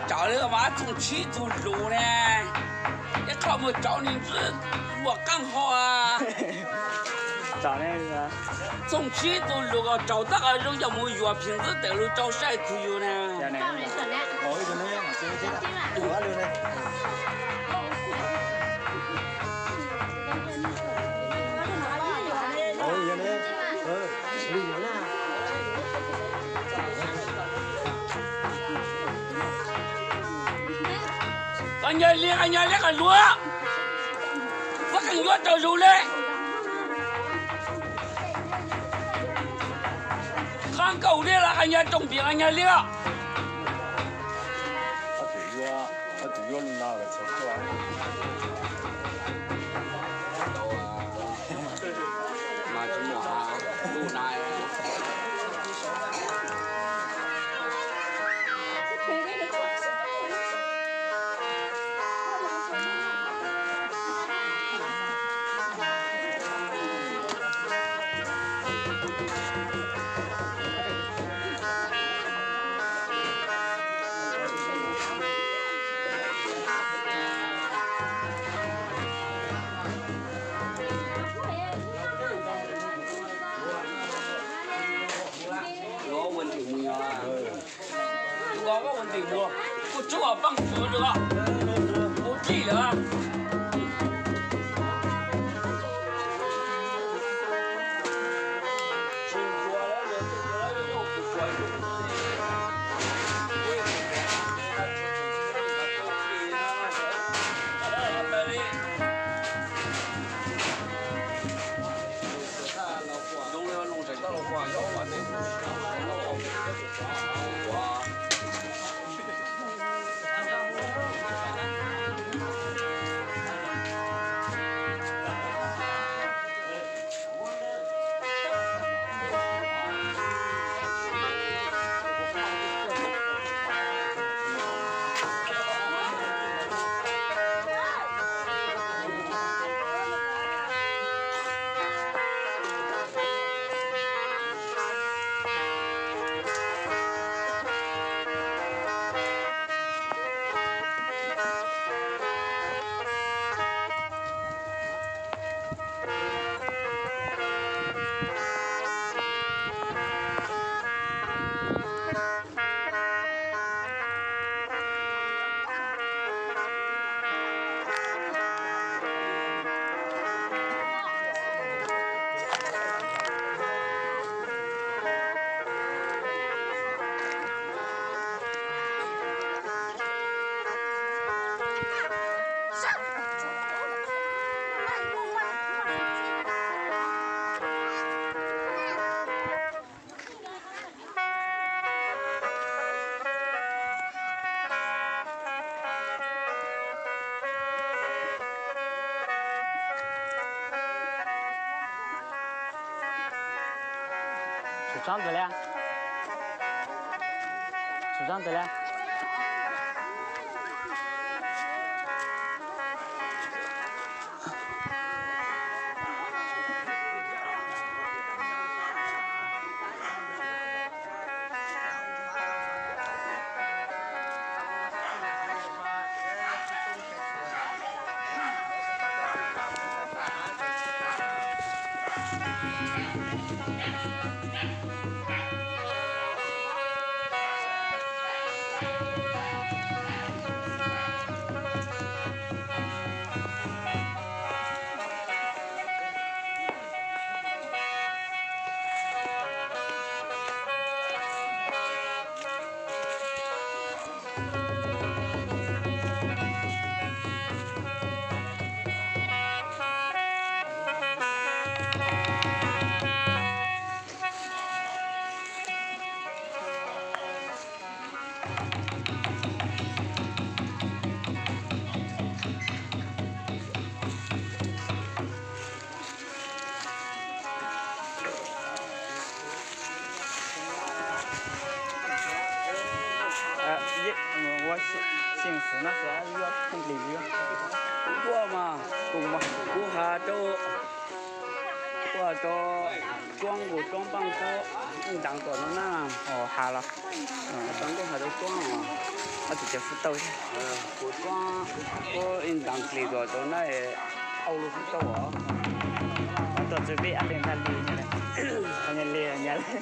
Tsawv li mas txooj tshib txug lus ne, ib qho muag tsawv ni ntxwb muag qaab ho. Txooj tshib txug lus kom tsaus tab qa zoo coj mus yuam phim ntxwb tawm lug rau saib txug yug na. Qas nyas li, qas nyas li qas luav, muab qeej yuav raws lug le. Qas nkaus li los qas nyas rooj npias qas nyas li os. Tsum tsaab ntawd le, tsum tsaab ntawd le. Ua xeem xwm no xwb yuav phooj ywg, kuv tuaj mas, kuv has rau, tuaj rau Tsuab, kuv Tsuab Npaaj Tsuab, ntaag tuaj no na, has los, has rau Tsuab os. Ob tug cov fub tauj, kuv ib ntav kis tuaj rau na, au lub fub tauj os. Tuaj txug peb ab peb ntag li, nyas li nyas li.